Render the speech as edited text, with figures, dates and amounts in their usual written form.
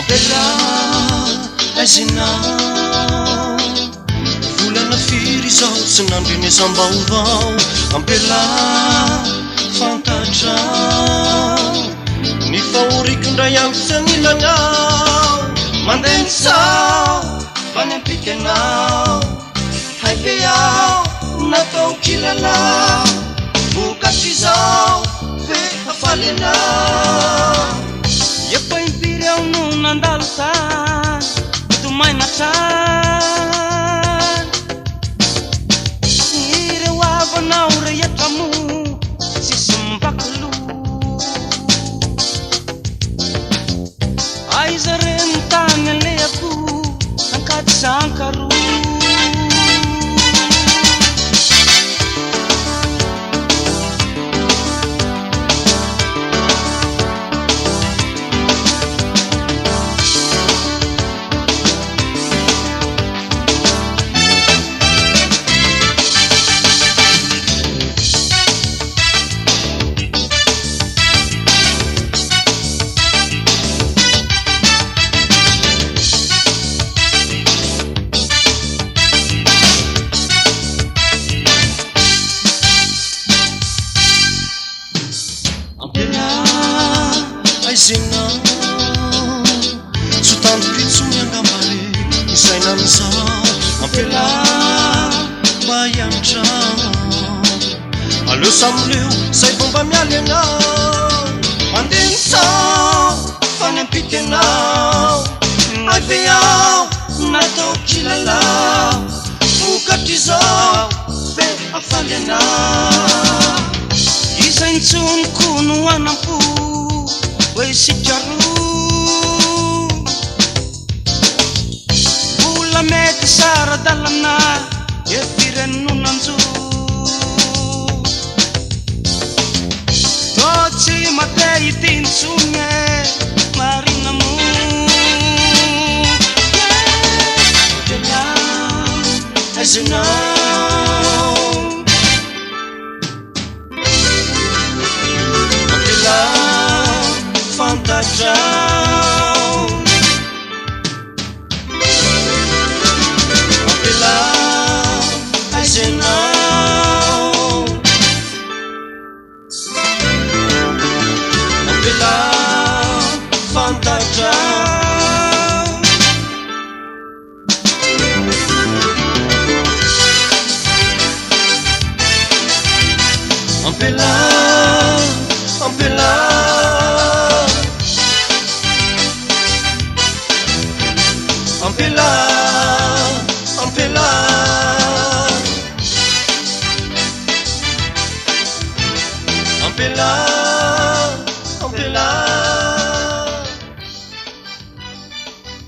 Ampela aiza ianao? Volana firy izao tsy nandrenesam-baovao. Ampela fantatrao ny fahoriako indray andro tsy anilanao. Mandeha ny tsaho fa ny ampita ianao. Hay ve aho natao kilalao? Vokatr'izao ve hafaly anao? Efa impiry aho no nandalo tany tomaina hatrany. Ireo havanao rehetra moa tsisy mpakoloa. Aiza re ny tany alehako ankatsy sa ankaroa. Ampela aiza ianao? Tsy ho tandriko intsony angamba re ny saina amin'izao. Ampela mba hiantrao. Aleo samy leo zay vao mba miala ianao. Mandeha ny tsaho fa ny ampita ianao. Hay ve aho natao kilalao? Vokatr'izao ve hafaly anao? Iza intsony koa no hanampo hoe isika roa? Mbola mety sara-dalana efa ireny no nanjo. Toa tsy mate ity intsony e, marina moa. Ampela aiza ianao? Ampela fantatrao. Ampela aiza ianao? Ampela fantatrao. Ampela, ampela. Ampela, ampela. Ampela.